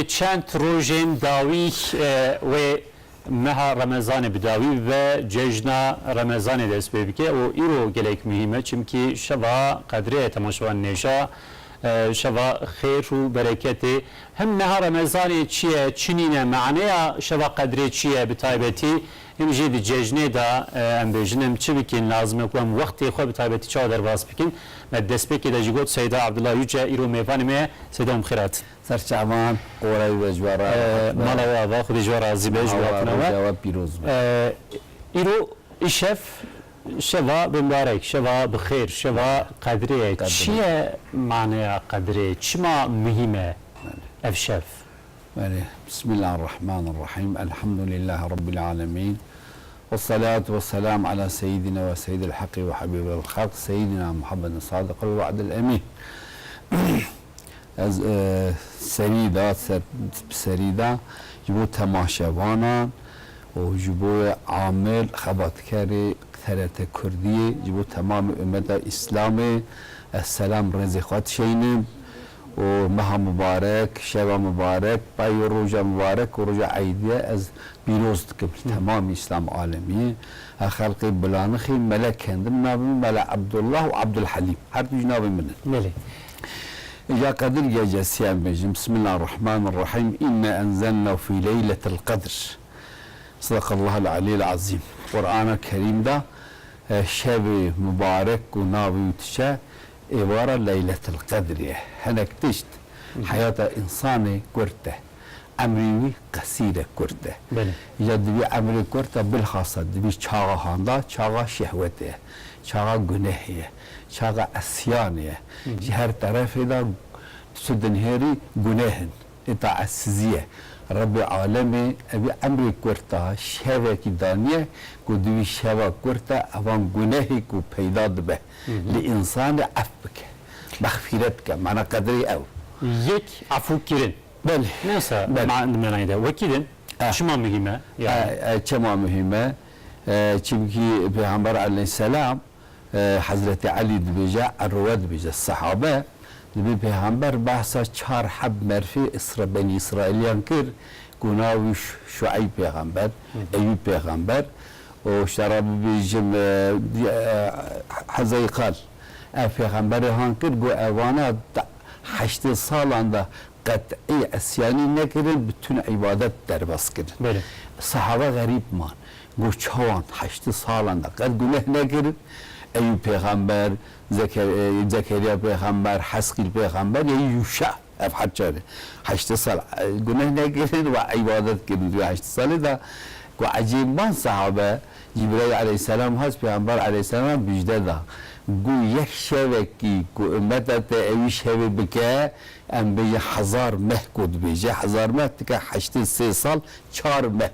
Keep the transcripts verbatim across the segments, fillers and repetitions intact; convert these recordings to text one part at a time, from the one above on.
Çend rojên dawî, e, wê meha Remezanê bi dawî ve cejna Remezanê dest pê bike û îro gelek muhîm e, çimkî şeva Qedrê ye, temaşevan nêşa, e, şeva xêr û bereketê. Him meha Remezanê çi ye, çi nîne, maneya şeva Qedrê çi ye bi taybetî? Him jî di cejnê de, e, em bêjin, em çi bikin, lazim e ku em wextê xwe bi taybetî çawa derbas bikin? Me destpêkê de jî got Seyda Abdullah Yüce îro mêvanê me ye. Seyda, em xêr hatin. Serçavan, qorayî ve ji we re E, rehat be. Mala we ava, Xwedê ji we razî be, ji we Hawa hatina we. Roja we pîroz be. E, îro, îşev, şeva bi mibarek, şeva bi xêr, şeva Qedrê ye. Qedrê. Çi ye maneya Qedrê? Çima muhîm e ev şev? Belê. Bismillahirrahmanirrahim. Elhamdülillahi Rabbil alemin. Ve salatu ve selamu ala seyyidina ve seyyidil haqqi ve habibil halq, seyyidina Muhammedin sadiqil vaadil emin. Ez, e, serî de, ser, serî de ji bo temaşevanan û ji bo amil xebatkarê T R T Kurdiyê, ji bo temamê ummeta Îslamê ez selam rêzê xwe dişeynim û meha mibarek, şeva mibarek, pey roja mibarek û roja eydê ez pîroz dikim li temamê Îslam alemiyê. Her xelqê Bilanixê, Mele kendim navê min, Mele Abdullah û Abdulhelîm. Her du jî navê min in. Belê. Îja Qedir gecesi em bêjin. Bismillahirrahmanirrahim. İnne enzelnahu fî leyletil qedr. Sadakallahul aliyyul azîm. Qur'ana Kerîm de, e, şevê mibarek ku navê wî diçe, êvara Leyletil Qedrê ye. Hinek tişt heyata însanê kurt e. Emrê wî qesîr e, kurt e. Belê. Ya di vî emrê kurt de bilhassa di vî çaxa handa, çaxa şehwetê ye, çaxa gunehê ye, çaxa esyanê ye. Hı hı. Ji her terefê de tu dinhêrî guneh in. Îtaetsizî ye. Rebbê alemê evî emrê kurt da şevekî daniye ku di vî şeva kurt de evan gunehê ku peyda dibe, hı hı, li însanê ef bike. Mexfîret bike. Mana qedrê ew. Yek efû kirin. Belê. Neyse, belê, ma-, di manayê de. Wekî din, eh, çima muhîm e? Yani. Eh, eh, çima muhîm e? Eh, çimkî Pêxember aleyhisselam, eh, Hezretî Elî dibêje, Erwe dibêje, sehabe, dibê Pêxember behsa çar heb merfê Îsra-, Benî Îsraîliyan kir, ku navî Şu-, Şueyb Pêxember, hı hı, Eyûb Pêxember, û ji te re bibêjim, eh, di-, eh, Hezeyqal, ev pêxemberê han kir, got, evana da-, heştê salan de qet'î esyanî nekirin, bütün îbadet derbas kirin. Belê. Sehaba xerîb man. Got, çawan heştê salan de qet guneh nekirin? Eyûb pêxember, Zeker-, e, Zekeriya pêxember, Hezqîl pêxember, yê Yûşa, ev her çarê. Heştê sal, e, guneh nekirin ve îbadet kirin. Di heştê salê de, got, ecêb man, sehaba, Cibrayîl aleyhisselam hat, pêxember aleyhisselam bijde da. Got, yek şevekî ku ummeta te ewî şevê bike, em bêjin hezar meh ku dibêje, hezar meh dike heştê sê sal, çar meh.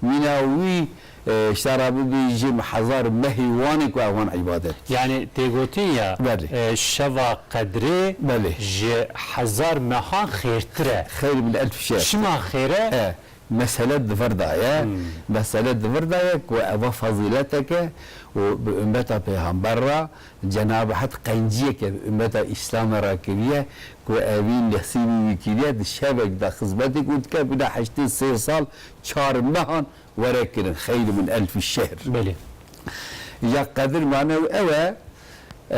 Mîna wî, e, ji te re bibêjim hezar mehê wan ê ku ewan îbadet. Yani tê gotin ya, belê, e, şeva qedrê, belê, ji hezar mehan xêrtir e. Xeyr min elf şehr. Çima xêr e? E. Mesele di vir de ye. Hmm. Mesele di vir de ye ku eva fezîletek e û bi ummeta pêxember re Cenab-ı Hak qenciyeke bi ummeta Îslamê re kiriye ku evî nesîbî wî kiriye, di şevek de xizmetê ku dike, bîne heştê sê sal çar mehan were kirin. Xeyr min elfî şehr. Belê. Ya qedir mane ew e, Eee,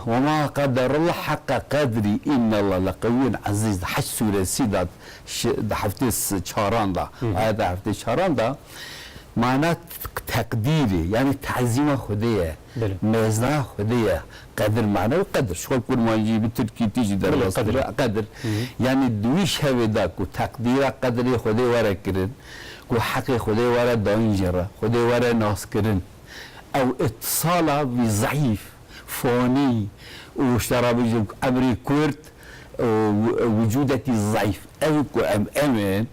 "Ve ma qaderullah haqqa qedrî, innallah leqewiyyun ezîz." Hac sûresî de şi-, di heftê s-, çaran de, hı hı, ayeta heftê çaran de, mana t-, teqdîrê, yani tazîma Xwedê ye, belê, mezna Xwedê ye. Qedir mana û qedir. Ji xwe kurmancî bi tirkî tî jî, belê, derbas qedir, kir, qedir. Hı hı. Yani di wî şevê de ku teqdîra qedrê Xwedê were kirin, ku heqê Xwedê were dayîn jê re, Xwedê were naskirin. Ew îtisala wî zeîf, fanî û ji te re bêjim emrê kurt û wicûdekî zeîf. Ew ku em, em in,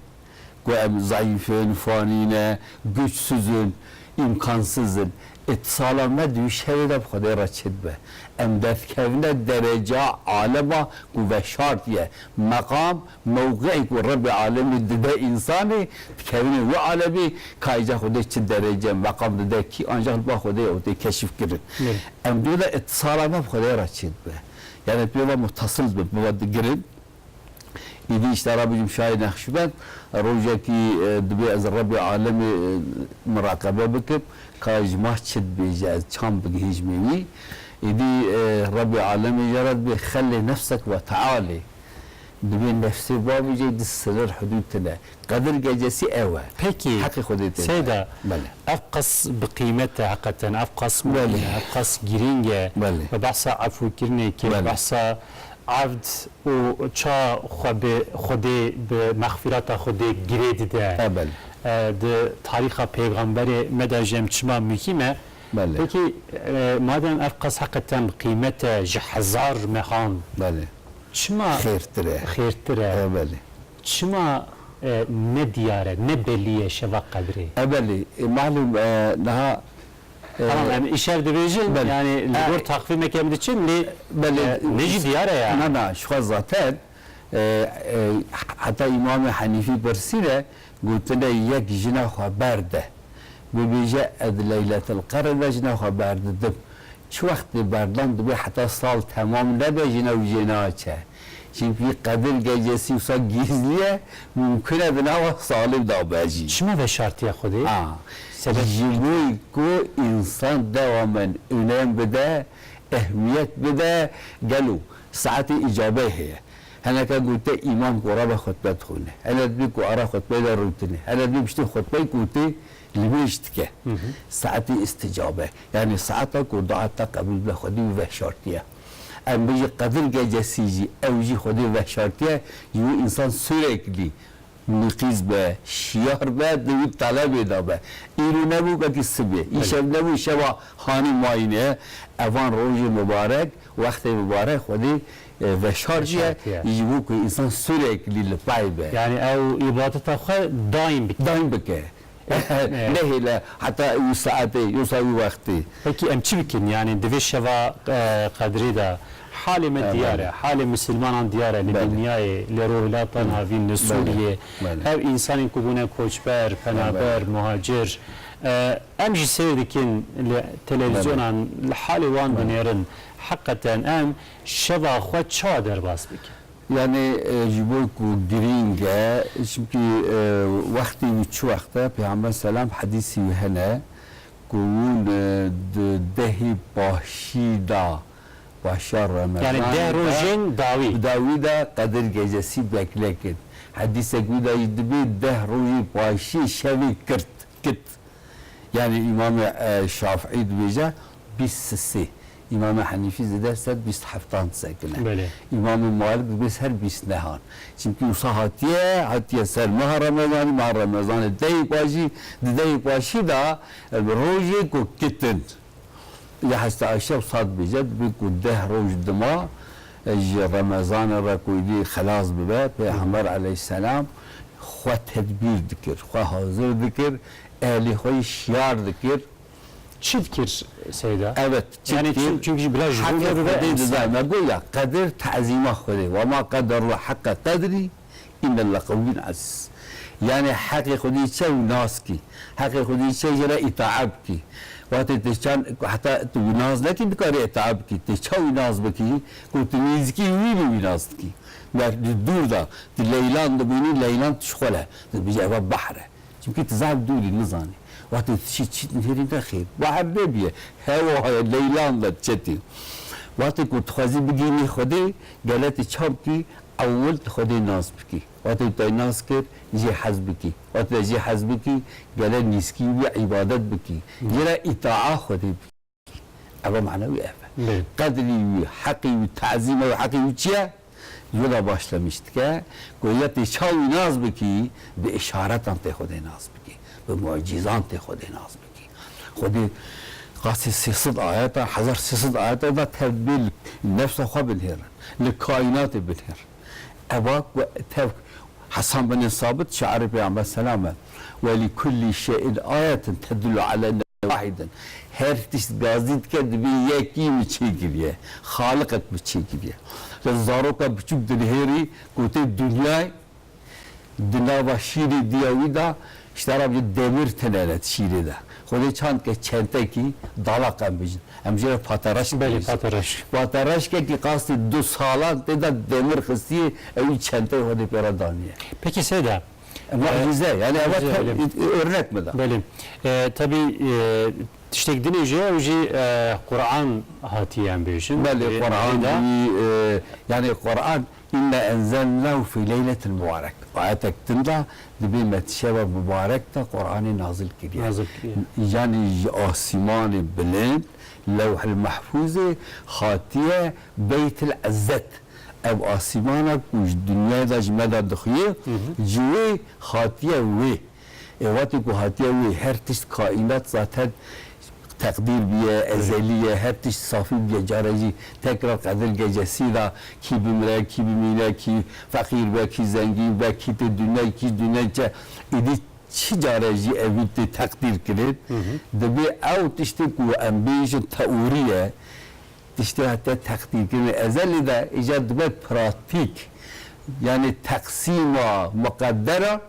ku em zeîf in, fanî ne, güçsüz in, îmkansız in. Îtisala me di wî şevê de bi Xwedê re çi dibe? Em derdikevine dereca alema ku veşartiye, meqam, mewqeê ku Rebbê alemî dide însanê, dikevine wê alemê, ka îca Xwedê çi derece, meqam dide kî, ancak li ba Xwedê ew tê keşif kirin. Evet. Em dê de îtisala me bi Xwedê re çê dibe. Yani pê ve muttasil dibe, pê ve digirin. Îdî îşte re bêjim şahê Neqşîbend, rojekî, e, dibê ez Rebbê Alemê, e, muraqebe bikim, ka ji ma çi dibêje, ez çand bigihîjimê wî. Îdî, e, Rebbê Alemê jê re dibê xelê nefsek ve tealê. Dibê nefsê babî jê di sinir hudûd tine. Qedir gecesî ew e. Pekî, Heqê Xwedê tê Seyda, de. Belê. Ev qas bi qîmet e heqeten, ev qas Belê. muhîm e, ev qas girîng e. Belê. Ve behsa efûkirinê kir, Belê. behsa evd û ça xwe bi Xwedê, bi mexfirata Xwedê girê dide. E, belê. E, di tarîxa pêxemberê me de jî em çima muhîm e. Belê. Pekî, e, madem ev qas heqeten bi qîmet e ji hezar mehan, Belê. çima Xêrtir e. xêrtir e? E, belê. Çima, e, ne diyar e, ne belî ye şeva qedrê? E, belê. E, malum, e, niha, e, Tamam, em îşev dibêjin, Belê. yani li E, gor taxvîmeke em diçin, lê, belê. e, ne jî diyar e ya. Na, na, ji xwe zaten, e, e, heta Îmamê Henîfî pirsîne, gotine yek jina xwe berde. Bibêje, ez di Leyletil Qedr de jina xwe berdidim. Çi wextê berdan dibê heta sal temam nebe jina wî jê naçe. Çimkî Qedir gecesî wisa gîzlî ye, mumkin e di nava salê de be jî. Çima veşartiye Xwedê? A, Sebep? Ji bo ku însan dewamen önem bide, ehmiyet bide, gelo saetê îcabê heye. Heneke gote îmam ku rabe xutbe dixwîne. Hene dibê ku ara xutbeyê de rûtine. Hene dibê piştî xutbeyê ku tê limêj dike. Hı hı. Saetê îsticabe. Yani saeta ku dua te qebûl be Xwedê wî veşartiye. Em bijî Qedir gecesî jî ew jî Xwedê veşartiye. Ji wî însan sürekli nîqîz be, şiyar be, di wî telebê de be. Îro nebû belkî sibê. Belê. Îşev nebû şeva hanî mayîne. Evan rojê mubarek, wextê mubarek Xwedê, e, veşartiye. Veşartiye. Ji bo ku însan sürekli li pey be. Yani ew îbadeta xwe daîm bike. Daîm bike. E, e. Nehêle heta wî saetê, yosa wî wextê. Pekî em çi bikin? Yani divê şeva, e, qedrê de halê me E, diyar e, belê. halê misilmanan diyar e, li Belê. dinyayê, li Rojhilata Hı. Navîn, li Belê. Sûriyê. Belê. Ev însanên ku bûne koçber, penaber, Belê. muhacir, e, em jî seyr dikin li televîzyonan, Belê. li halê wan Belê. dinêrin. Heqeten em şeva xwe çawa derbas bikin? Yani, e, ji bo ku girîng e, çimkî, e, wextê wî çi wext e, Pêxember selam hedîsî wî hene, ku hûn, e, di dehê paşî de, paşiya Remezanê Yani deh de, rojên dawî. dawî de Qedir gecesî bekle kin. Hedîsek wî de jî dibê deh rojê paşî şevê kirt, kit. Yani Îmamê, e, Şafîî dibêje bîst sisê. Îmamê Henîfî zêde ser bîst heftan disekine. Belê. Îmamê Malik dibê ser bîst nehan. Çimkî wisa hatiye, hatiye ser meha Remezanê, meha Remezanê dehê paşî, di dehê paşî de, e, rojê ku kitin. Ya Hezretî Ayşe wisa dibêje, dibê ku deh roj dima, e, ji Remezanê re ku êdî xelas bibe, Pêxember eleyhîsselam xwe tedbîr dikir, xwe hazir dikir, ehlê xwe yî şiyar dikir. Çi dikir Seyda? Evet, çi Yani dikir? çim-, çünkü bila ji Heqê bo me bibe Xwedê insan. dida. Me got ya, qedir tazîma Xwedê. Ve ma qederullah heqqa qedrî, inne le qewiyun aziz. Yani heqê Xwedê çew nas kî. Heqê Xwedê çew jê re îtaat kî. Wextê tu çan, heta tu nas nekî, dikarî îtaat kî. Tu çew nas bikî, ku tu nêzîkî wî bi wî nas dikî. Wer di dûr da, tu leylan dibînî, leylan tu ji xwe le. Tu bijî eva behr e. Çimkî tu zaf dûrî nizanî. Wextê tu çi, çi nihêrî nexêr. Bahar nebîye. Hewa heye, leylan de çetî. Wextê ku tu xwezî bigînî Xwedê, gele tu çav kî ewil tu Xwedê nas bikî. Wextê tu te nas kir, jê hez bikî. Wextê te jê hez bikî, gele nîskî wî îbadet bikî. Hı. Jê re îtaa Xwedê bikî. Eva manewî ev e. Belê. Qedrî wî, heqî wî, tazîma wî, heqî wî çi ye? Yola başlamiş dike, ku ya tê çaw wî nas bikî, bi îşaretan tê Xwedê nas bikî, bi mucîzan tê Xwedê nas bikî. Xwedê qasî sê sed ayeta, hezar sê sed ayeta da tedbîr nefsa xwe binhêrin, li kaînatê binhêr. Eva ku tev Hesan bin Sabit şairê Peygamber selam e. Ve li kulli şeyin ayetin tedullu ala ennehu wahidin. Her tişt gazî dike dibê yekî wî çêkiriye. Xaliqek wî çêkiriye. Te zaroka biçûk dinihêrî gotê dinyay di nava şîrê diya wî de Ji te re bêje demir tine ne şîrê de. Xwedê çand ke çentekî dalaq em bijin. Em jê re patereşk Belê, dibêjin. Patereşk. Patereşkekî qastî du salan tê de demir xistiye, ew çenteyê Xwedê pê re daniye. Peki Seyda, Mucize, e, yani eva mucize, te-, belê. Örnek mi da? Belê. E, tabii, e, tiştek din jî, ew jî, e, Quran hatiye em bêjin. Belê, e, Quran Seyda. Jî, e, yani Quran, "İnna enzelnahu fi leyletin mubarek." Ayetek din de dibê me şeva mubarek de Quranê nazil kiriye. Nazil kiriye. Yani ji asimanê bilind, Lewhil Mahfuzê hatiye Beytil İzzet. Ev asimana ku ji dinyayê de ji me de dixuye, Hı hı. Ji wê hatiye wê. E, wextê ku hatiye wê, her tişt kaînat zaten teqdîr bûye, Evet. Ezelî ye, her tişt safî bûye. Care jî tekrar Qedir Gecesî de kî bimire, kî bimîne, kî feqîr be, kî zengîn be, kî tê dinyayê, kî dinyayê çe. Êdî çi care jî evî tê teqdîr kirin. Hı hı. Dibê ew tiştê ku em bêjin teorî ye, tiştê hate teqdîrkirinê ezelî de îcar dibe pratîk. Yani teqsîma muqeddera,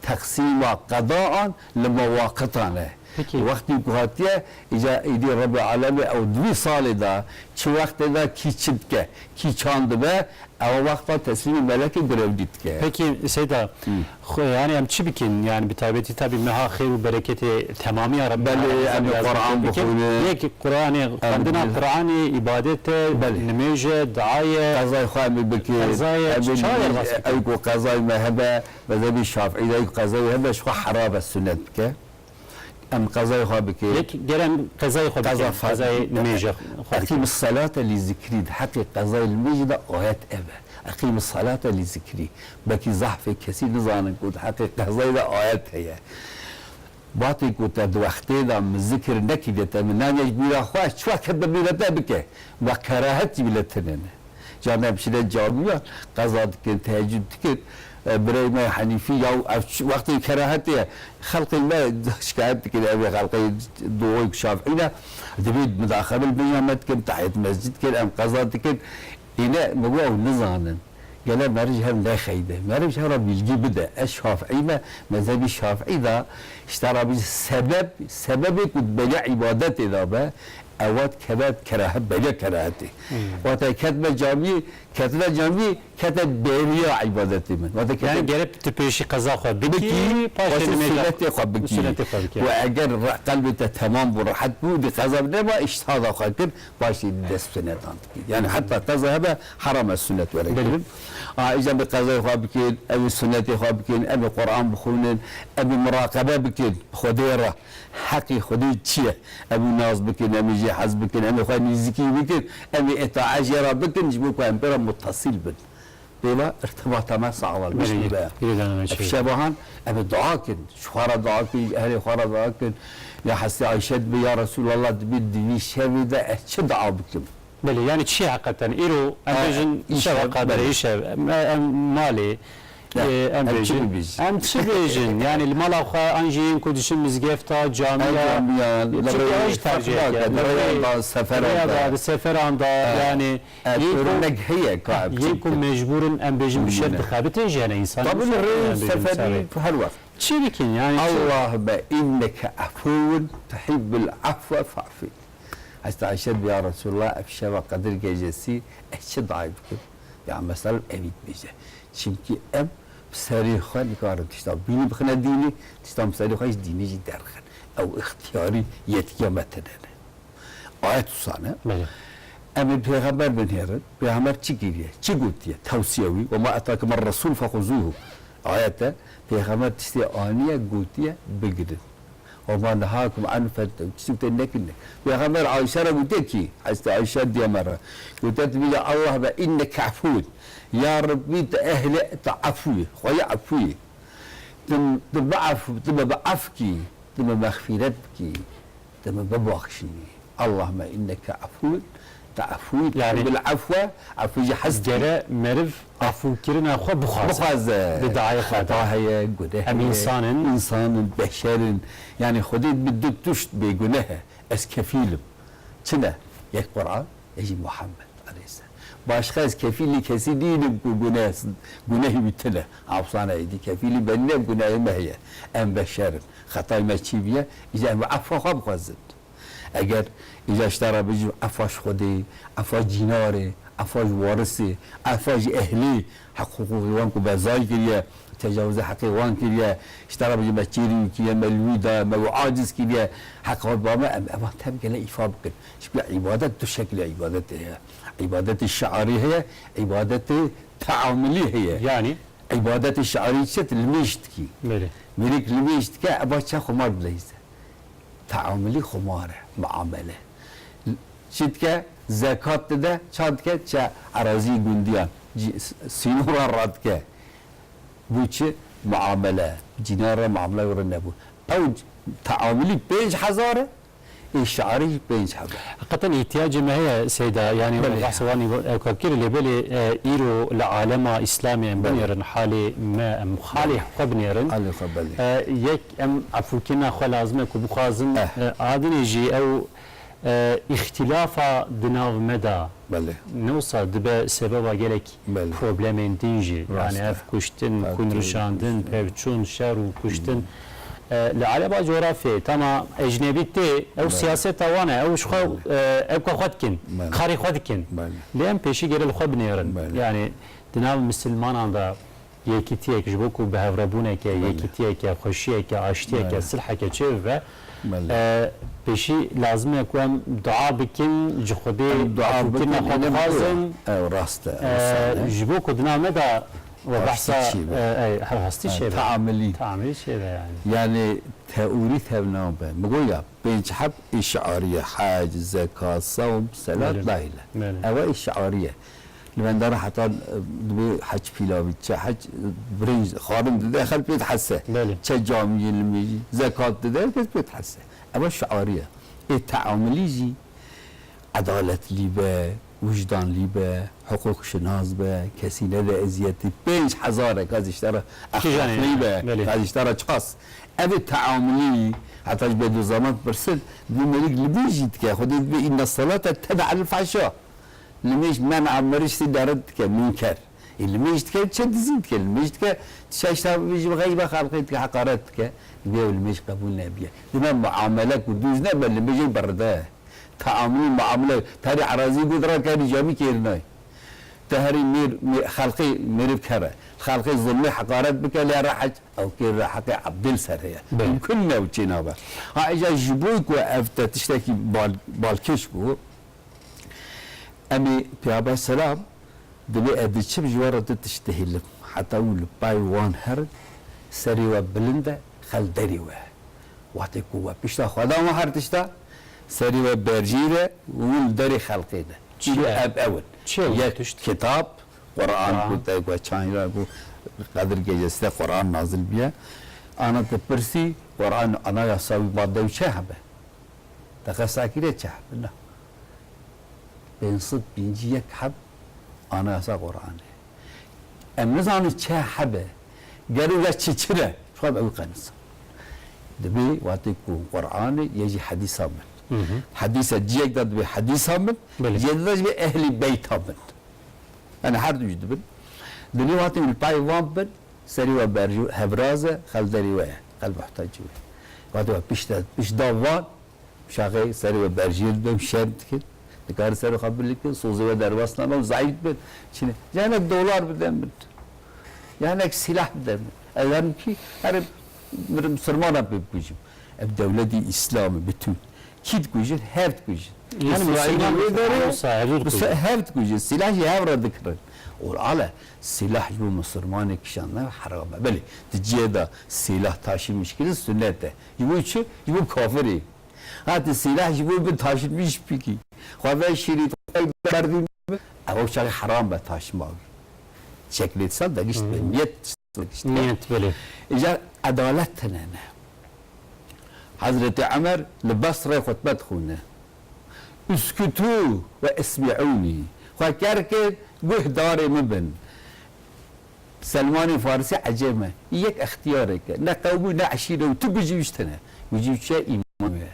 teqsîma qedaan li mewaqitan e. Peki. Wextî ku hatiye, îcar êdî Rebbê Alemê ew di vî salê de çi wextê de kî çi dike, kî çand dibe, ew wexta teslîmê melekê gurevdî dike. Peki Seyda, Hı. xwe, yani em çi bikin? Yani bi taybetî tabi meha xêr û bereketê temamiya Rebbê Belê, Alemê em ê lazim Quran bikin. Bixwînin. Yek Quranê, Em xwendina bi- Quranê, îbadet e, Belê. Nimêj e, dua ye. Qezayê xwe em ê bikin. Qezayê Em ê çawa nimêj, derbas bikin? Ew ku qezayê me hebe, mezhebî Şafîî de ew ku qezayê hebe, ji xwe heram e sunet bike. Em qezayê xwe bikin. Yek, gere em qezayê xwe Qeza bikin, fe-, qezayê nimêja xwe bikin. Eqîmis salate li zikrî, di heqê qezayê nimêjê de ayet ev e. Eqîmis salate li zikrî. Belkî zehfê kesî nizanin ku di heqê qezayê de ayet heye. Wextê ku te di wextê de min zikir nekiriye, te min naniye ji bîra xwe, çi wextê bi bîra te bike. Ve kerahet jî bile tine ne. Carna em şine camiyan, qeza dikin, tehecûd dikin. E, birayê me Henîfî, ya ev çi, wextê kerahetê ye. Xelqê me şikayet dikin, ev ê xelqê Doğu Şafîî ne. Dibê mudaxebe li benya me dikin, tehiyet mescid dikin, em qeza dikin. Îne, me got ew nizanin. Gele meriv ji hev nexeyde. Meriv ji hev re bilgî bide. Ez Şafîî me, mezhebî Şafîî de, işte Rabî sebeb, sebebê ku bêle îbadetê de be, ewa keve kerahet, bêle kerahetê. Hmm. Wate ketme camiyê, ketine camiyê, kete bêriya îbadetê min. Wate kete Yani gerek tu pêşî qeza xwe bikî, Bikî, paşê paşê nimêja sunnetê xwe bikî. Sunnetê xwe bikî. Û eger re-, qelbê te temam bû, rehet bû, di qeza nema, îştihada xwe kir, paşê di dest sunnetan dikî. Yani heta qeza hebe, heram e sunnet were Belê. Kirin. A, îca em ê qezayê xwe bikin, em ê sunnetê xwe bikin, em ê Quran bixwînin, em ê muraqebe bikin Xwedê re. Heqê Xwedê çi ye? Em ê nas bikin, em ê jê hez bikin, em ê xwe nêzîkî bikin, em ê îtaet jê re bikin, ji bo ku em pê re muttasil bin. Pê ve irtibata me sağlam Belê, bibe. Belê, Ev çi? Şevahan em ê dua kin, ji xwe re dua kin, ji ehlê xwe re dua kin. Ya Hezretî Ayşe dibe, ya Resulallah, dibê di vî şevê de ez çi dua bikim? Belê, yani çi heqeten? Îro em Ha, bêjin îşev, şeva qadire, belê. Îşev, em, em malê, Ya, e, em em çi bêjin. Bibêjin? Em çi bêjin? Yani li mala xwe an jî yên ku diçin mizgefta, camiya, Ev camiya, li çünkü rêyê ew jî tercih feqra ye. De, li rêyan da, seferan Rêya da. Da, di seferan da, Ha. yani Ev yên ku, örnek heye ka em yên ku çêkin. Mecbur in, em bêjin bi şev Bilmem. Dixebitin jî hene însan. Tabii, Em rê bêjin seferî misalê. Her wextê. Çi bikin yani? Çi? Allahümme inneke afuwun tuhibbul afwe fa'fu. Hezretî Ayşe dibe, ya Resulallah, ev şeva Qedir gecesî ez çi dua bikim? Ya mesela evî dibêje. Çimkî em bi serê xwe nikarin tişta bînî bixine dînî, tişta bi serê xwe ji dînî jî derxin. Ew îxtiyarî yetkiya me tine ne. Ayet usane. Belê. Em ê pêxember binêrin. Pêxember çi kiriye? Çi gotiye? Tewsiye wî. "Ve ma etakum er-resul fexuzuhu." Ayet e. Pêxember tiştê aniye, gotiye, bigirin. "Ve ma nehakum anhu fente-." Tiştê te nekin ne. Pêxember Ayşe re gotiye kî? Hezretî Ayşe diye me re. Gotiye, tu bêje, "Allahümme inneke afuvun." Ya Rabbî, tu ehlê, tu efû yî. Xweyê efû yî. Tu, tu bi efû, tu me bi ef kî, tu me mexfîret bikî. Te min bibaxşînî. Allahümme inneke afuvun, te afû, Yani, bil afwe, afû jî hez kî. Gere meriv afûkirina xwe bixwaze. Bixwaze. Di dayê xwe de. Xeta heye, guneh Em heye. Însan in. Însan in, beşer in. Yani Xwedê bi du tişt bêguneh e. Ez kefîl im. Çi ne? Yek Quran, yek jî Muhammed aleyhisselam. Başqa ez kefîlî kesî nînim ku guneh, gunehî wî tune. Efsane êdî kefîlî benî ne gunehê me heye. Em beşer in. Xetayê me çi bûye, îca em efwa xwe bixwazin. Eger îca ji te re bijî efwa ji Xwedê, efwa ji cînarê, efwa ji warisê, efwa ji ehlê, heq hiqûqê wan ku bezay kiriye, tecawizê heqê wan kiriye, ji te re bijî me çêrî wî kiriye, me li wî daye, me wî aciz kiriye, heqa wî ba me, em evan tev gele îfa bikin. Çimkî îbadet du şeklê îbadetê heye. Îbadetê şiarî heye, îbadetê teamulî heye. Yanî? Îbadetê şiarî çi? Limêj dikî. Belê. Mêrik limêj dike, eva çe xumar dileyze. Teamulî xumar e, muamele. Çi dike? Zekat dide, ça dike? Çe erazî gundiyan, cî-, sînoran radike. Bu çi? Muamele. Cînan re muamele re nebû. Ew teamulî pênc hezar e, ê şiarî jî pênc heb e. Heqeten îhtiyacê me heye Seyda, yanî Belê. Behsa wan ewka kir, lê belê, e, îro li alema Îslamê em Belê. Binêrin, halê me, em halê Belê. Xwe binêrin. Halê xwe belê. E, yek em efûkirina xwe lazim e ku bixwazin, Eh. E, adinê jî ew, e, îxtîlafa di nav me de Belê. Ne wisa dibe sebeba gelek Belê. Problemên din jî. Rast Yanî e. ev kuştin, Tabii, kundrişandin, kuştin. Pevçûn, şer û kuştin. E, li alema coğrafyayê, tama ecnebî tê, ew Belê. Siyaseta wan e, ew ji xwe, Belê. E, ewka xwe dikin, Belê. Karê xwe dikin. Belê. Lê em pêşî gere li xwe binêrin. Belê. Yanî di nav misilmanan de yekîtiyek ji bo ku bi hevrebûneke, Belê. Yekîtiyeke, xweşiyeke, aştiyeke, Belê. Silheke çêbibe, Belê. E, pêşî lazim e ku em dua bikin, ji Xwedê Em dua bikin, afûkirina xwe êne bixwazin. Ew rast e, E, rast e. Ji bo ku di nav me de we Rastî behsa, çêbe. E, e, rastî E, çêbe. Teamilî. Teamilî çêbe yanî. Yanî teorî tev nabe. Min got ya, pênc heb ê şiarî ye. Hec, zekat, sewm, selat, Belê. Dahîle. Belê. Ewa ê şiarî ye. Li me dara heta, e, dibê hec pîlavî, çe hec, e, birinc, xwarin dide, xelk pê dihese. Belê. Çe camiyê limêjî, zekat dide, herkes pê dihese. Ewa şiarî ye. Ê teamilî jî edaletlî be, wijdanlî be, hiqûqşinas be, kesî nede eziyetî. Pênc hezar e ka ji te re Kîjanê exlaqlî be, belê. Ka ji te re ças. Ev ê teamilî, heta ji Bediüzzaman pirsin, dibê mêrik li bîr jî dike, Xwedê dibê, "Inne salate tenha anil fahşa." Limêj men'a meriş sî daret dike, münker. Ê limêj dike, çi dizî dike, limêj dike, çeşta ji xeyba xelqê dike, heqaret dike. Dibê ew limêj qebûl nebiye. Dime muamele ku dûz nebe, limêjê beride. Teamul, muamele, terî erazî gud ra kerî camî kêrinay. Te herî mêr, mêr, xelqê mêrîv kere. Xelqê zulmê heqaret bike, lê re hec, ew kêr re heqê ebdil ser heye. Belê. Mümkün ne ew çê nabe. Ha, îca ji bo ku ev te tiştekî bal-, balkêş bû, Em ê Pêxember selam dibê ez diçim ji we re du tişt dihêlim. Heta û li pay wan herin, serê we bilind e, xel derê we. Wextê ku we pişta xwe da wan her tişta, serê we berjîr e û li derê xelqê de. Çi Îro ye? Ev ew in. Çi ye wan Yek tişt? Kitab, Quran Quran. Ku te ku çayn ra ku Qedir gecesinde Quran nazil biye. Ana te pirsî, Quran anayasa wî madde wî çi hebe? Te qesa kiriye çi hebe? Na. Pênc sed pêncî yek heb anayasa Quranê. Em nizanin çi hebe, gelo ya çi çi re, ji xwe ew qenisa. Dibê wextê ku Quranê ye jî hedîsa min. Hı hı. Hedîsa ciyek de dibê hedîsa min, Belê. Ciyek de dibê ehlî beyta min. Yani her du jî dibin. Dilê wextê li payê van bin, serî we berjû, hevraz e, xel derî we ye, xel muhtacî we. Wextê we pişt de, pişt da van, Şaxê serê we berjêr dibin, şer dikin. Dikarin serê xwe bilikin, sozê we derbas nabe û zayîf dibin. Çinê, ya hinek dolar bide min. Ya hinek sîlah bide min. Ez herim kî, herim misilmana pê bikujim. Ev dewletî Îslamê bi tû. Kî dikujin? Hev dikujin. Yani Îsraîlê misilman wê derê, wisa hev dikujin. Hev dikujin. Sîlah jî hev re dikirin. Qur'an e, sîlah ji bo misilmanê kişandin heram e. Belê, di cihê de sîlah taşîmiş kirin sunnet e. Ji bo çi? Ji bo kafirê. Hatî sîleh ji bo bin taşinmiş bikî. Xwe ve şîrît, xwe berdî, ev çaxê heram be taşima wî. Çek lê disa de gişt be, Hmm. niyet gişt be. Niyet, belê. Îca edalet tine ne. Hezretî Emer li Basrê xutbe dixwîne. Uskutu ve esmi'ûnî. Xwe ker kir, guhdarê min bin. Selmanê Farisî ecêb me. Yek extiyarek e. Ne qewm û ne eşîre û tu bijî wî ji tine. Bijî wî çi ye? Îman wê ye.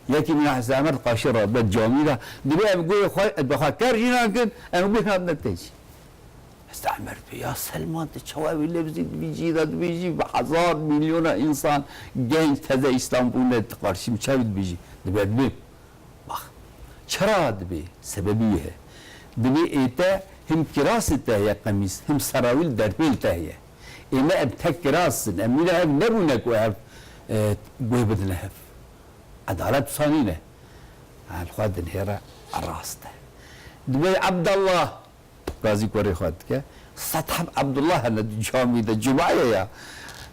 Yekî min Hezreti Emer qarşî re, be camî de. Dibê em guhê xwe, bi xwe ker jî nakin, em guh nadine te jî. Hezreti Emer dibê, ya Selman, tu çawa wî lefzî dibêjî de dibêjî, bi hezar milyona însan genç teze Îslam bûne, tu qarşî min çawa dibêjî? Dibê, dibê. Bak, çira dibê, sebebî wî heye. Dibê ê te him kirasê te heye qemîs, him serawîl derpêl te heye. Ê me em tek kiras in, em wî ne hev nebûne ku hev, e, guh bidine hev. Edalet wisa nîne. Hal xwe dinhêre rast e. Dibê Ebdallah, gazî kurê xwe dike. Sed heb Ebdullah hene di camî de, cumaye ya.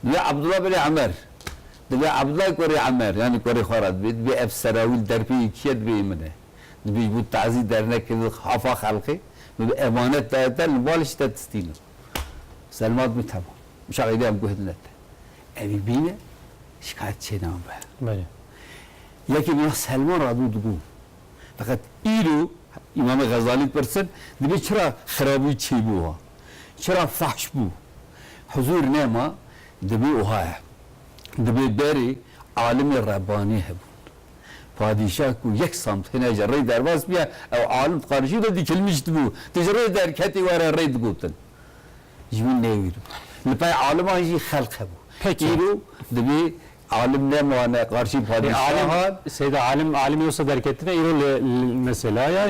Dibê Ebdullah binê Emer. Dibê Ebdullah kurê Emer, yanî kurê xwe re dibê. Dibê ev serawîl derpêyî kî ye, dibê min e. Dibê ji bo tazî dernekir hafa xelkê. Dibê emanet daye te, li bal jî te tistînin. Selman dibê temam. Mişa xeyrî em guh dine te. Evî bîne, şikayet çê nabe. Belê. Yekî min Selman radû digot. Feqet îro Îmamê Xezalî pirsin, dibê çira xirabûyî çêbû ha? Çira fehş bû? Huzûr nema, dibê wiha ye. Dibê berê alimê Rebbanî hebûn. Padîşah ku yek samt hêne ji rê derbas biya, ew alim qarşî de dikilmiş dibû. Tu ji rê derketî were rê digotin. Ji min nêwîr bû. Li pey aliman jî xelq hebû. Peki. Îro dibê alim nemane qarşî E, padîşahan. Alim, Seyda, alim, alimê wisa derketine îro li, li mesela ya, Ha.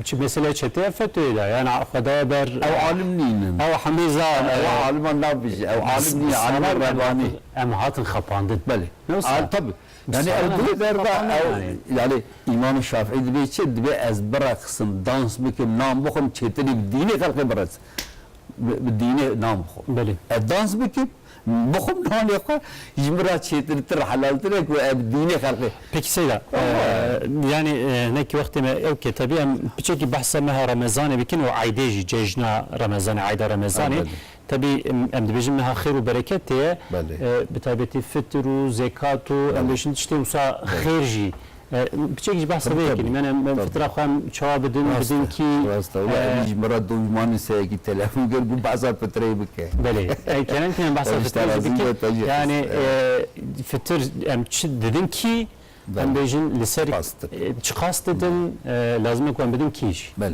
çi mesela çeteye fetoyê de, yani Xwedaya ber. Ew alim nînin. Ew hemî za, Ew e, aliman nabijî. Ew alim nîn, alim salam, Rebbanî. Em hatin xapandin. Belê. Ne wisa? Al, tabii. Yani Salam ew dibê derda, xapandin ew, yani. yani İmam Şafii dibê çi? Dibê ez bireqsim, dans bikim, nan bixwim, çêtirî bi dînê xelkê bireqsim. Bi, bi dînê nan bixwim. Belê. Ez dans bikim, bixwim nanê xwe, ji min re çêtirtir, helaltir e ku ez bi dînê xelkê. Peki Seyda, Tamam. e, yani, e, ne ki wextê me ew ke tabii em piçekî behsa meha Remezanê bikin û eydê jî, cejna Remezanê, eyda Remezanê. Elbette. Tabii em, em dibêjin meha xêr û bereketê ye. Belê. E, bi taybetî fitir û zekat û em Belê. bêjin tiştê wisa Belê. xêr jî. E, piçek jî behsa Tabii, vê tabii. yekin. Yani em, em Tabii. fitra xwe em çawa bidin, Rast bidin e, kî, rast e. Wala e, em jî mira dojmanî seyekî telefon kir, got behsa fitreyê bike. Belê. E, kerem kî em behsa Ew işte fitreyê jî razî bike. be, tabii. Yani, Evet. e, fitir em çi didin kî, Belê. em bêjin li ser, Çiqas didin. e, çiqas didin, e, lazim e ku em bidin kî jî. Belê.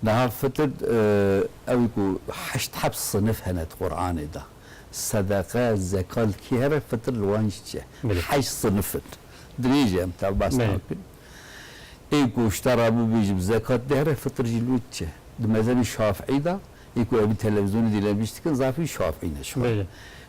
Niha fitir, e, ew ku heşt heb sinif hene di Qur'anê de. Sedeqe, zekat kî here, fitir li wan jî çi? Belê. Heşt sinif in. Dirêj e, em te behs Belê. nakin. Ê ku ji te re bibêjim zekat dihre, fitir jî li wê çi? Di mezhebê Şafîî de, ê ku evî televîzyonê dîlemiş dikin, zafî Şafîî ne ji xwe. Belê.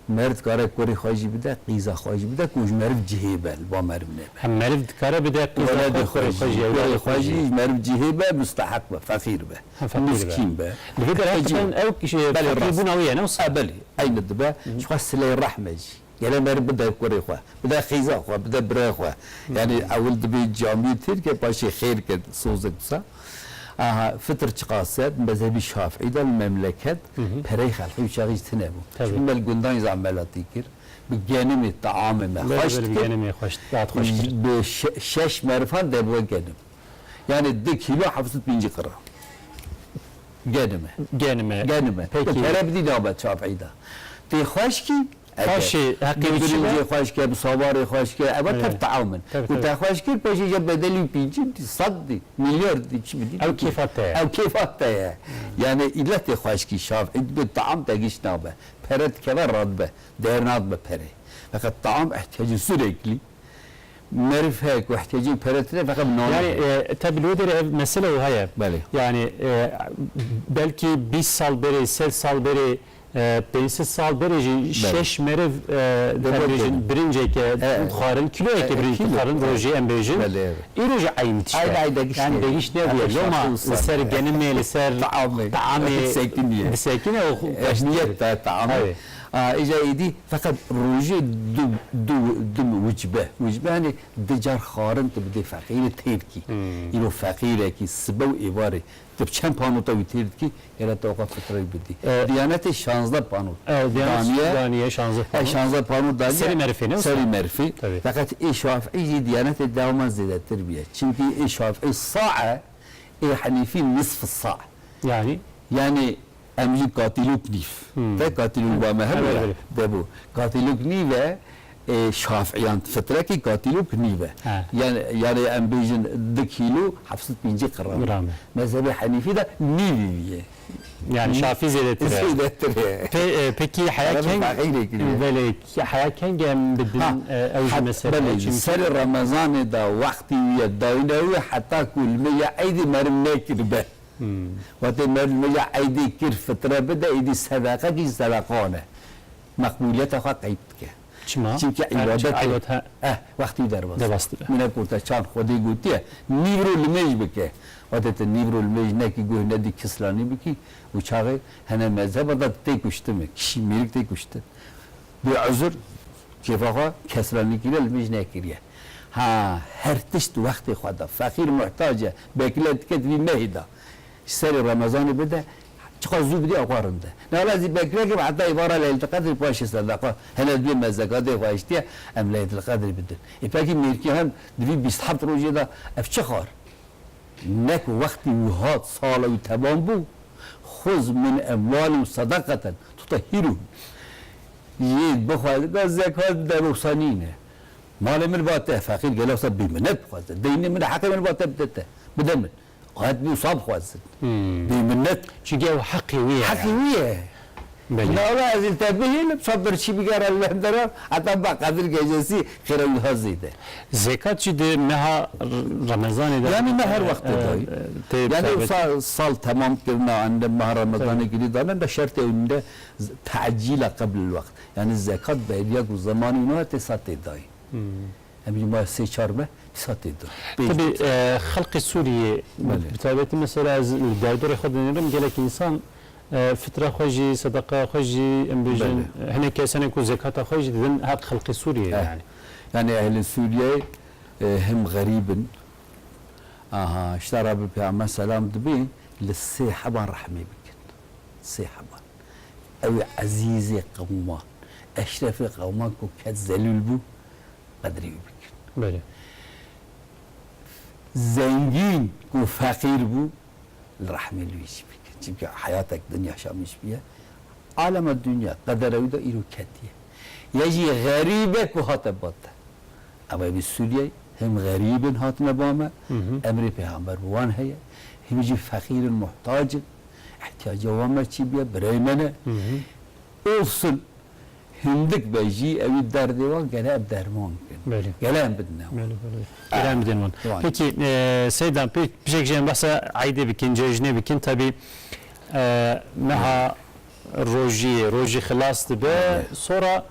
Meriv dikare kurê xwe jî bide, qîza xwe jî bide, ku ji meriv cihê be, li ba meriv nebe. Hem meriv dikare bide, qîza Weladê xwe, kurê xwe jî, ewladê kurê xwe xwe jî, jî. ji meriv cihê be, musteheq be, feqîr be, Ha, feqîr be. miskîn be. Li vê derheqê Hecî. ew kişî Belê, feqîr rast. bûna wî ye, ne wisa? E, belê, eyni dibe, ji xwe sileyê rehme jî. Gere meriv bide kurê xwe, bide qîza xwe, bide birê xwe. Yani ewil dibê camiyê têr ke, paşê xêr ke, sozek wisa. Aha, fitir çiqas e, mezhebî Şafîî de li memleket Hı hı. perey xelqî û çaxî jî tune bû. Tabii. Çimkî me li gundan jî emelatî kir. Bi genimê, taamê me Belê, xweş belê, bi dikir. genimê xweş, rahat xweş dikir. Bi şe-, şeş merifan derve genim. Yani di kîlo heft sed pêncî gram. Genime. Genime. Genime. Peki. Tu pere bidî nabe Şafîî de. Tê xweş kî, Xweşî, heqî bi wî çi birincê be? xweş ke, bi sawarê xweş ke, eva Evet. tev taam in. Tabii, Ku tabii. te xweş kir, paşê je bedelî pîncî, sed dî, milyar dî, çi bidî? Ew kêfa te ye. Ew kêfa te ye. Yani îlletê xweşkî Şafîî dibe taam te giş nabe. Pere dikeve radibe. Değer nadibe perê. Feqet taam ihtiyacı sürekli. Meriv heye ku ihtiyacê pere tine, feqet bi nanê Yani, heye. e, tabii li wê derê ev mesele o heye. Belê. Yani, e, belkî bîst sal berê, sed sal berê, e, pênc sed sal berê jî Belê. şeş meriv, e, Deve em bêjin, dedim. birinceke E, xwarin, kiloyeke e, birinc kilo. xwarin E, rojê em bêjin. Belê, evet. Îro jî eyn tişt e. Eyn, eyn de giş Yani neyê. de giş nebûye. Evet, Loma şartlı li ser zaten. genimê, li ser Taamê. taamê Evet, sekiniye. disekine û Ehmiyet de taamê. Evet. A, îca êdî feqet rojê du, du, du wicbe. Wicbe, yani di car xwarin tu bidê feqîrê têr kî. Hmm. Îro feqîrekî sibe û êvarê tu bi çend panota wî têr dikî, hêla te oqa fitreyê bidî. E, Diyanetê şazdeh panot E, Diyanet daniye. daniye şazdeh E, panot. şazdeh panot daniye. Serî merifê, ne Serî usta? merifê. Tabii. Feqet ê Şafîî jî Diyanetê dewama zêdetir bûye. Çimkî ê Şafîî sa e, ê Henîfî nisf sa. Yani? Yani em jî katîlok nîv. Hmm. Te katîlok ba me hebû Evet, ya. evet. Debû. Katîlok nîv e, Ê, Şafiyan fitrekî katîlok nîv e. He. Yani, yani em bêjin du kîlo heft sed pêncî gram. Gram e. Mezhebê Henîfî de nîvî wî ye. Yani Şafî zêdetir e. Zêdetir e. Pe-, e, pekî heya Arabî keng, faqîrê kiriye. Belê, heya keng em bidin, Ha, e, ew jî hat-, mesele belê, çünkü serê Remezanê de wextî wî ye dayîne wî heta ku li me ya eydî merim nekiribe. Hmm. Wate meriv meja eydê kir fitre bide, êdî sedeqe kî sedeqan e. Meqbûliyeta xwe qeyt dike. Çima? Çimkî Her çi îbadet e. Îbad he. Eh, wextî derbas. Derbas dibe. Min hevkû te çand Xwedê gotiye, nîvro limêj bike. Wate te nîvro limêj nekî guh nedî kislanî bikî, û çaxê hene mezheba da tê kuştin me. Kişî mêrik tê kuştin. Bê uzur, kêfa xwe kesranî kiriye, limêj nekiriye. Ha, her tişt wextê xwe da. Feqîr muhtac e, bekle dike di vî mehî da. Ji serê Remezanê bide, çiqas zû bidî, ewqas rind e. Ne wala zî bekle ke heta êvara Leyletil Qedrê paşê sedeqa, hene dibê me zekatê xwe hiştiye, em Leyletil Qedrê bidin. Ê pekî mêrkiyan di vî bîst heft rojê de ev çi xar? Nek wextî wî hat, sala wî temam bû. Xuz min emwalihim sedaqeten tutehhiruhum. Yê bixwe, zekat bide, wisa nîne. Malê min ba te, feqîr gelo wisa bêminet bixwaze. Deynê min, heqê min ba te bide te. Bide min. Ayet bî wisa bixwazin. Hmm. Bêminet. Çünkü ew heqê wî ye. Heqê wî ye. Belê. Nala ez li te bihêlim, sabir çî bigere li venderan, heta ba Qedir gecesi xêra wî ha zêde. Zekat jî di meha R-, Remezanê de, Yani me her e, wextê e, dayî. e, tê Yani taybet. sa-, sal temam kirina, ende meha Remezanê Tabii. girî dane, de şertê ewinde z-, tecîla qebl el wext. Yani zekat beriya ku zemanî wina tê sa tê dayî. Hmm. Em jî ma sê çar me dîsa tê dayî. Pênc Tabii, dîsa. e, xelqê Sûriyê, Belê. bi taybetî mesela ez li derdorê xwe dinêrim, gelek insan E, fitra xwe jî, sedeqa xwe jî, em bêjin, Belê. hinek kesanê ku zekata xwe jî didin heq xelqê Sûriyê Eh. yani. Yani ehlê Sûriyeyê, e, him xerîb in. Aha, işte Rabbi Peyxamber selam dibê li sê heba rehmê bikin. Sê heba. Ew ê ezîzê qewman, eşrefê qewman ku ket zelûl bû, qedrê wî bikin. Belê. Zengîn ku feqîr bû, li rehmê li wî jî bikin. Çimkî heyatek din yaşamiş bûye. Alema dinya, qedera wî de îro ketiye. Ya jî xerîb e ku hate ba te. Ev ê bi Sûriyeyê him xerîb in hatine ba me, Hı hı. emrê pêxember bi wan heye, him jî feqîr in, muhtac in, ihtiyaca wan me çi bûye, birey me ne. Hı hı. Olsun. Hindik be jî ewî derdê wan gele em derman kin. Belê. Gele em bidine wan. Belê, belê. Ah, Gele em bidin wan. wan. Peki, e, Seydan, pê-, pişek jî em behsa eydê bikin, cejnê bikin. Tabii, e, meha rojiyê, rojî xilas dibe. Belê. Sonra,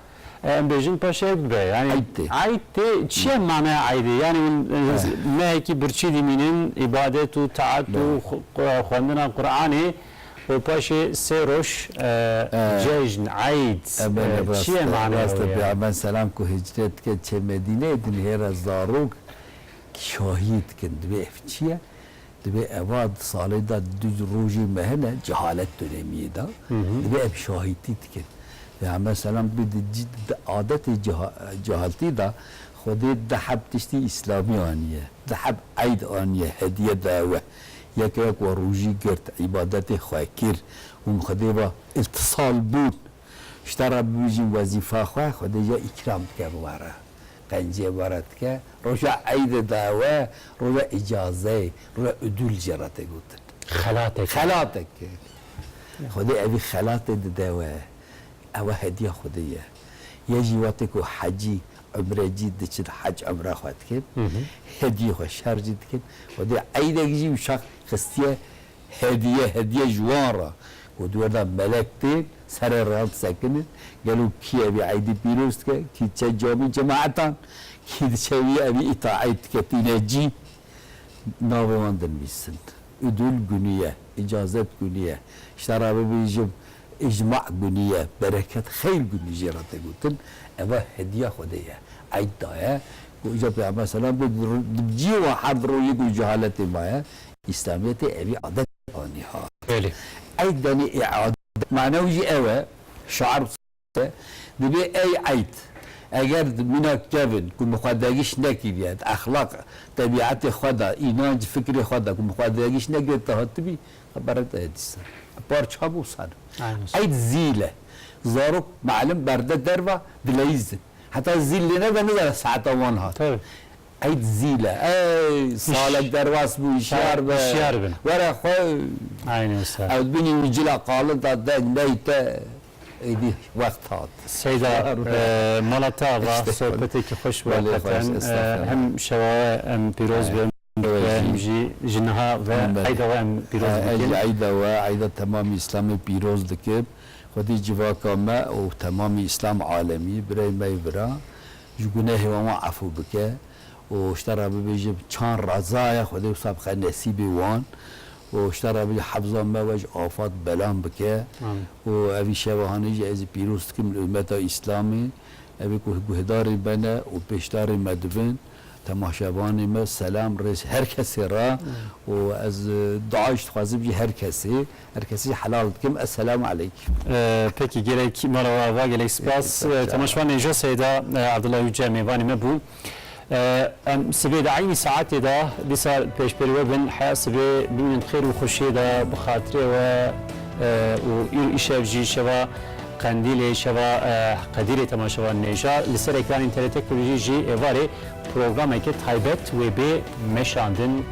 e, em bêjin paşê dibe. Yani Eyd tê. Eyd tê, çi ye manaya eydê? Yani, e, Eh. mehekî birçî dimînin, îbadet û taat û Belê. xu-, xu-, xwendina Qur'anê. Û paşê sê roj, e, E, cejn, eyd, e, belê, e, rast çi ye e, manaya rast e, wê ya? Peyxember selam ku hicret dike çê Medîneyê, dinihêre zarok şahî dikin. Divê ev çi ye? Divê eva di salê de du rojê me hene, cehalet dönemiyê de. Hı hı. Divê ev şahîtî dikin. Peyxember selam divê di ci-, di adetê ceha-, cehaltî de Xwedê di heb tiştî îslamî aniye. Di heb eyd aniye, hediye daye we. Yeke yek we rojî girt, îbadetê xwe kir, hûn Xwedê ve îtisal bûn. Ji te re bibêjin wezîfa xwe, Xwedê ya îkram dike bi we re. Qenciyê we re dike. Roja eydê daye we, roja îcazeyê, roja udûl jê re tê gotin. Xelatek. Xelatek. Xwedê evî xelatê dide we. Ew e hediya Xwedê ye. Ye jî wextê ku hecî, umrecî diçin, hec umra xwe dikin, Hı hı. hediyê xwe şercî dikin. Xwedê eydek jî wişax xistiye hediye, hediye ji wan re. Ku di wer de melek tên, serê ran disekinin. Gelo kî evî eydî pîroz dike, kî diçe camî cemaetan, kî diçe wî evî îtaet dike tîne cî. Navê wan dinivîsin. Udul guniye, îcazet guniye. Ji te re bibêjim, îcma guniye, bereket, xeyr gunî jê re tê gotin. Eva hediya Xwedê ye. Eyd daye. Ku îca Peyxember selam bê di ro-, di cî wa herd rojê ku cehaletê maye, Îslamiyetê evî adet anî ha. Belê. Eyd danî îadet. Manew jî ew e. Şiar Dibê ey eyd, eger di mîna kevin ku min xwe degiş nekiriye, di exlaq, tebîetê xwe de, înanc, fikrê xwe de ku min xwe degiş nekiriye, te hatibî, xebera te ye dîsa. Parça bû ser. Aynen. Eyd zîl e. Zarok, melim, berde derva, dileyîzin. Heta zîl lê nede, nizane saeta wan hat. Tabii. Eyd zîl e. Ey, salek derbas bû, hişyar be. Hişyar bin. Were xwe. Aynen usta. Ew dibînî wî cila qalin da deng neyte. Êdî wext hat. Seyda, Hişyar be. E, mala te ava, sohbeteke xweş bû. Belê, xweş, hakikaten. E, estağfurullah. Hem şewa em pîroz bin. Ve jî ji niha ve eyda we em pîroz dikin. Eyda we, eyda temamî Îslamê pîroz dikim. Xwedî civaka me û temamî Îslam alemî, birey me yê vira, ji gunehê wan wan efû bike û ji te re bibêjim çand reza ye, Xwedê wisa bixwe nesîbê wan û ji te re bibêjim hefza me we ji afat belan bike. Amîn. Û evî şeva hanê jî ez ê pîroz dikim li ummeta Îslamê. Evê ku guhdarê me ne û pêşdarê me dibin, temaşevanê me, selam, rêz her kesê re û ez, e, dua jî dixwazim jî her kesê, her kesê helal dikim. Esselamu aleykum. E, peki, gelek mala we ava, gelek spas. Sağ ol. E, temaşevanê Nêja Seyda, e, Abdullah Yüce mêvanê me bû. E, em sibê de eynî saetê de dîsa pêşberî we bin, heya sibê bimînin xêr û xweşiyê de bi xatirê we, e, û îro îşev jî şeva Qendîlê, şeva, e, Qedîrê temaşevan nêja. Li ser ekranên T R T Kurdî jî êvarê programeke taybet wê bê meşandin.